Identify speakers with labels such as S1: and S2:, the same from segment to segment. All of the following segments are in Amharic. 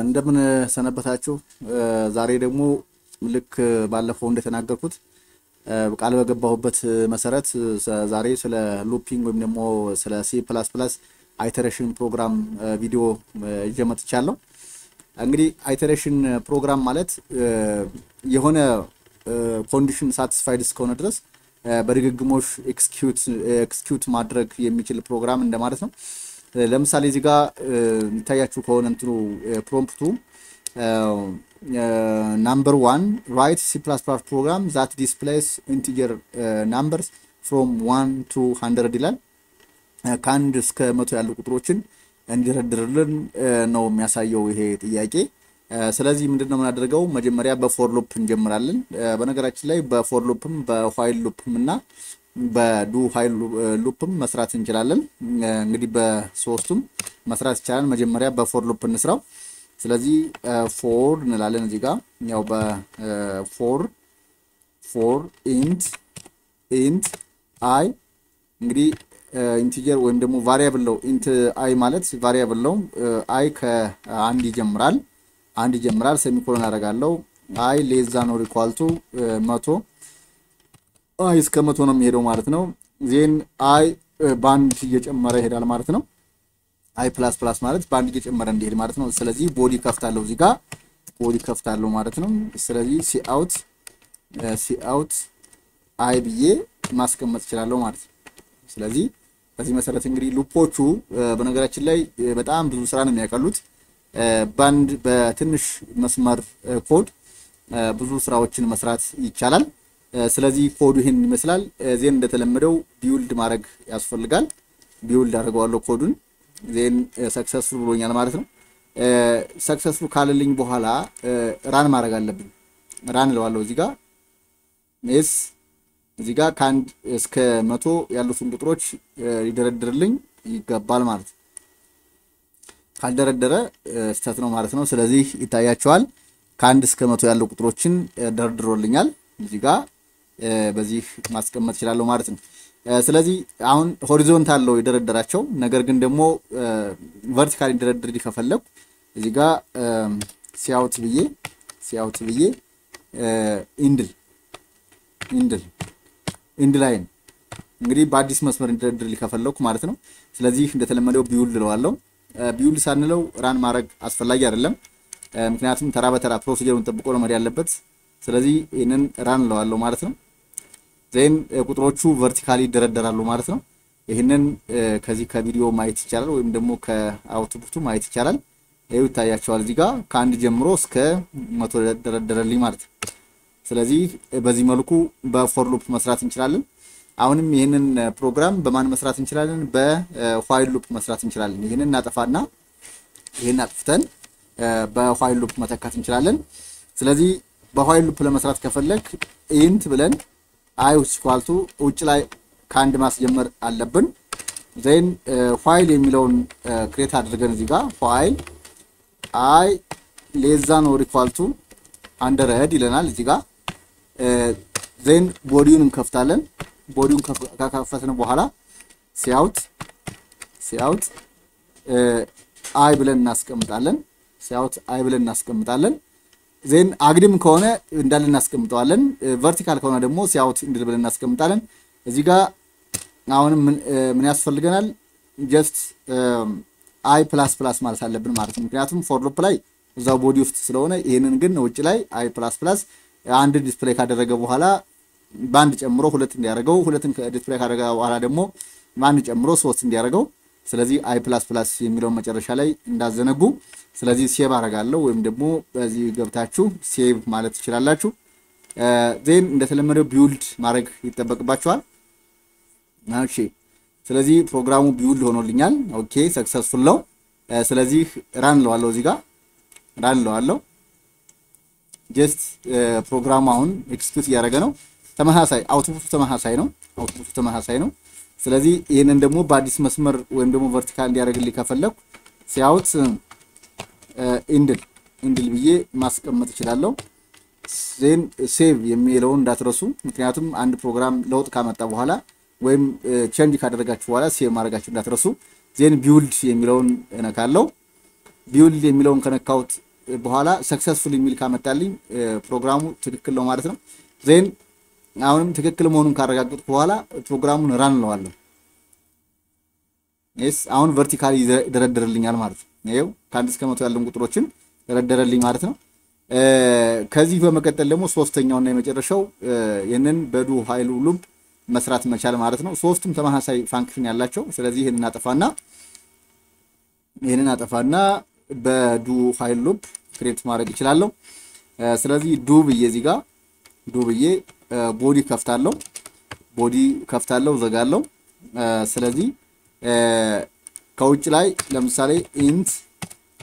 S1: እንደምን ሰነበታችሁ። ዛሬ ደግሞ ልክ ባለፈው እንደተናገርኩት ቃል በገባሁበት መሰረት ዛሬ ስለ looping ወይም ደግሞ ስለ C++ iteration ፕሮግራም ቪዲዮ ይዤ መጥቻለሁ። እንግዲህ iteration ፕሮግራም ማለት የሆነ condition satisfied እስከሆነ ድረስ በድግግሞሽ execute ማድረግ የሚችል ፕሮግራም እንደማለት ነው። ለምሳሌ እዚህ ጋር የሚታያችሁ ከሆነ እንትኑ prompt ኡ "Number one, write C++ program that displays integer numbers from 1 to 100" ይላል። ከ1 እስከ 100 ያሉ ቁጥሮችን እንዲደረድርልን ነው የሚያሳየው ይሄ ጥያቄ። ስለዚህ ምንድን ነው የምናደርገው? መጀመሪያ በ for loop እንጀምራለን። በነገራችን ላይ በ for loop ም በ while loop ም እና በ do while loop ም መስራት እንችላለን። እንግዲህ በሶስቱም መስራት ይቻላል። መጀመሪያ በ for loop እንስራው። ስለዚህ for እንላለን እዚህ ጋር፣ ያው በ for int i፣ እንግዲህ integer ወይም ደግሞ variable ነው። int i ማለት variable ነው። i ከአንድ ይጀምራል፣ አንድ ይጀምራል። Semicolon አደርጋለሁ። i less than or equal to 100፣ i እስከ 100 ነው የሚሄደው ማለት ነው። Then i በአንድ እየጨመረ ይሄዳል ማለት ነው። i plus plus ማለት በአንድ እየጨመረ እንዲሄድ ማለት ነው። ስለዚህ body ከፍታለሁ፣ እዚህ ጋር body ከፍታለሁ ማለት ነው። ስለዚህ cout i ብዬ ማስቀመጥ እችላለሁ ማለት ነው። ስለዚህ በዚህ መሰረት እንግዲህ loop ኦቹ በነገራችን ላይ በጣም ብዙ ስራ ነው የሚያቀሉት። በአንድ በትንሽ መስመር ኮድ ብዙ ስራዎችን መስራት ይቻላል። ስለዚህ ኮዱ ይህን ይመስላል። Then እንደተለመደው build ማድረግ ያስፈልጋል። Build አድርገዋለሁ ኮዱን። Then successful ብሎኛል ማለት ነው። Successful ካለልኝ በኋላ run ማድረግ አለብኝ። Run እለዋለሁ እዚህ ጋር። Yes፣ እዚህ ጋር ከ1 እስከ 100 ያሉትን ቁጥሮች ሊደረድርልኝ ይገባል ማለት ነው። ካልደረደረ ስህተት ነው ማለት ነው። ስለዚህ ይታያችኋል፣ ከ1 እስከ 100 ያሉ ቁጥሮችን ደርድሮልኛል። እዚህ ጋር በዚህ ማስቀመጥ እችላለሁ ማለት ነው። ስለዚህ አሁን horizontal ነው የደረደራቸው። ነገር ግን ደግሞ vertical እንዲደረድር ከፈለኩ እዚህ ጋር cout ብዬ endl end line፣ እንግዲህ በአዲስ መስመር እንዲደረድር ከፈለኩ ማለት ነው። ስለዚህ እንደተለመደው build እለዋለሁ። Build ሳንለው run ማድረግ አስፈላጊ አይደለም። ምክንያቱም ተራ በተራ procedure ኡን ጠብቆ ነው መሄድ ያለበት። ስለዚህ ይህንን run እለዋለሁ ማለት ነው። Then ቁጥሮቹ vertically ይደረደራሉ ማለት ነው። ይህንን ከዚህ ከቪዲዮ ማየት ይቻላል፣ ወይም ደግሞ ከ output ኡ ማየት ይቻላል። ይኸው ይታያችኋል፣ እዚህ ጋር ከ1 ጀምሮ እስከ 100 ደረደረልኝ ማለት ነው። ስለዚህ በዚህ መልኩ በ for loop መስራት እንችላለን። አሁንም ይህንን ፕሮግራም በማን መስራት እንችላለን? በ while loop መስራት እንችላለን። ይህንን እናጠፋና ይህን አጥፍተን በ while loop መተካት እንችላለን። ስለዚህ በ while loop ለመስራት ከፈለግ int ብለን i equal to ውጭ ላይ ከአንድ ማስጀመር አለብን። Then while የሚለውን create አድርገን እዚህ ጋር while i less than or equal to 100 ይለናል እዚህ ጋር። Then body ውን እንከፍታለን። Body ውን ከከፈትን በኋላ cout i ብለን እናስቀምጣለን። Cout i ብለን እናስቀምጣለን። Then አግድም ከሆነ እንዳለ እናስቀምጠዋለን። Vertical ከሆነ ደግሞ cout endl ብለን እናስቀምጣለን። እዚህ ጋር አሁንም ምን ያስፈልገናል? Just i plus plus ማለት አለብን ማለት ነው። ምክንያቱም for loop ላይ እዛው body ውስጥ ስለሆነ፣ ይህንን ግን ውጭ ላይ i plus plus፣ አንድ display ካደረገ በኋላ በአንድ ጨምሮ ሁለት እንዲያደርገው፣ ሁለትን display ካደረገ በኋላ ደግሞ በአንድ ጨምሮ ሶስት እንዲያደርገው። ስለዚህ i plus plus የሚለውን መጨረሻ ላይ እንዳትዘነጉ። ስለዚህ save አደርጋለሁ ወይም ደግሞ በዚህ ገብታችሁ save ማለት ትችላላችሁ። Then እንደተለመደው build ማድረግ ይጠበቅባችኋል። እሺ፣ ስለዚህ ፕሮግራሙ build ሆኖልኛል። Okay፣ successful ነው። ስለዚህ run እለዋለሁ፣ እዚህ ጋር run እለዋለሁ። Just ፕሮግራሙ አሁን execute እያደረገ ነው። ተመሳሳይ output ኡ ተመሳሳይ ነው። Output ኡ ተመሳሳይ ነው። ስለዚህ ይህንን ደግሞ በአዲስ መስመር ወይም ደግሞ vertical እንዲያደርግልኝ ከፈለኩ cout endl endl ብዬ ማስቀመጥ እችላለሁ። Then save የሚለውን እንዳትረሱ። ምክንያቱም አንድ ፕሮግራም ለውጥ ካመጣ በኋላ ወይም change ካደረጋችሁ በኋላ save ማድረጋችሁ እንዳትረሱ። Then build የሚለውን እነካለው። Build የሚለውን ከነካሁት በኋላ successful የሚል ካመጣልኝ ፕሮግራሙ ትክክል ነው ማለት ነው። Then አሁንም ትክክል መሆኑን ካረጋገጥኩ በኋላ ፕሮግራሙን run እለዋለሁ። Yes፣ አሁን vertically ይደረድርልኛል ማለት ነው። ይኸው ከ1 እስከ 100 ያለውን ቁጥሮችን ደረደረልኝ ማለት ነው። ከዚህ በመቀጠል ደግሞ ሶስተኛውና የመጨረሻው ይህንን በ do while loop መስራት መቻል ማለት ነው። ሶስቱም ተመሳሳይ function ያላቸው። ስለዚህ ይህንን አጠፋና በ do while loop create ማድረግ እችላለሁ። ስለዚህ do ብዬ እዚህ ጋር do ብዬ body ከፍታለሁ፣ body ከፍታለሁ፣ ዘጋለሁ። ስለዚህ ከውጭ ላይ ለምሳሌ int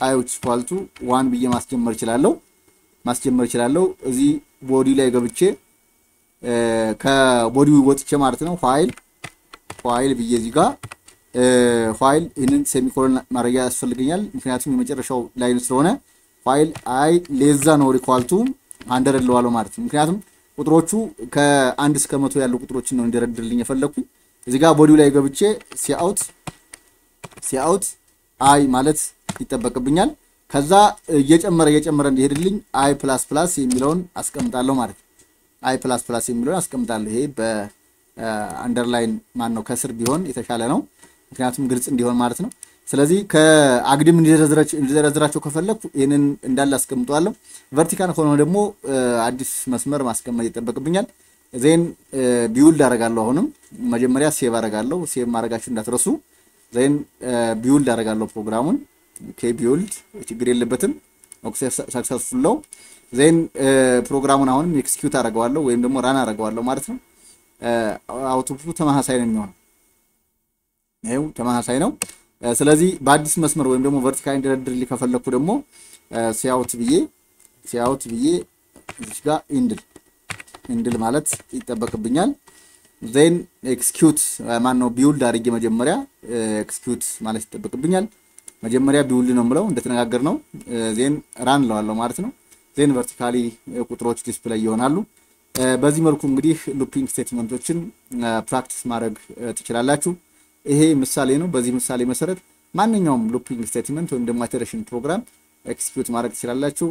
S1: i which equal to 1 ብዬ ማስጀመር እችላለሁ። እዚህ body ላይ ገብቼ ከ body ው ወጥቼ ማለት ነው while ብዬ እዚህ ጋር while ይህንን semicolon ማድረጊያ ያስፈልገኛል፣ ምክንያቱም የመጨረሻው line ስለሆነ while i less than or equal to 100 እለዋለሁ ማለት ነው። ምክንያቱም ቁጥሮቹ ከ1 እስከ 100 ያሉ ቁጥሮችን ነው እንዲደረድርልኝ የፈለግኩኝ። እዚህ ጋር body ው ላይ ገብቼ cout i ማለት ይጠበቅብኛል። ከዛ እየጨመረ እየጨመረ እንዲሄድልኝ i plus plus የሚለውን አስቀምጣለሁ ማለት ነው። i plus plus የሚለውን አስቀምጣለሁ። ይሄ በ underline ማን ነው ከስር ቢሆን የተሻለ ነው፣ ምክንያቱም ግልጽ እንዲሆን ማለት ነው። ስለዚህ ከአግድም እንዲዘረዝራቸው ከፈለኩ ይህንን እንዳለ አስቀምጠዋለሁ። Vertical ከሆነ ደግሞ አዲስ መስመር ማስቀመጥ ይጠበቅብኛል። Then build አደርጋለሁ። አሁንም መጀመሪያ save አደርጋለሁ። Save ማድረጋችሁ እንዳትረሱ። Then build አደርጋለሁ ፕሮግራሙን። Okay፣ build ችግር የለበትም። Successful ነው። Then ፕሮግራሙን አሁንም execute አደርገዋለሁ ወይም ደግሞ run አደርገዋለሁ ማለት ነው። Output ኡ ተመሳሳይ ነው የሚሆነው። ይኸው ተመሳሳይ ነው። ስለዚህ በአዲስ መስመር ወይም ደግሞ vertical እንዲደረድርልኝ ከፈለኩ ደግሞ cout ብዬ እዚህ ጋር endl ማለት ይጠበቅብኛል። Then execute ማን ነው build አድርጌ መጀመሪያ execute ማለት ይጠበቅብኛል። መጀመሪያ build ነው የምለው እንደተነጋገርነው። Then run እለዋለሁ ማለት ነው። Then vertically ቁጥሮች display ይሆናሉ። በዚህ መልኩ እንግዲህ looping statement ኦችን practice ማድረግ ትችላላችሁ። ይሄ ምሳሌ ነው። በዚህ ምሳሌ መሰረት ማንኛውም looping statement ወይም ደግሞ iteration ፕሮግራም execute ማድረግ ትችላላችሁ።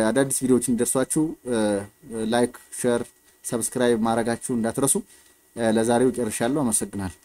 S1: አዳዲስ ቪዲዮዎች እንዲደርሷችሁ like፣ share፣ subscribe ማድረጋችሁ እንዳትረሱ። ለዛሬው ጨርሻለሁ። አመሰግናለሁ።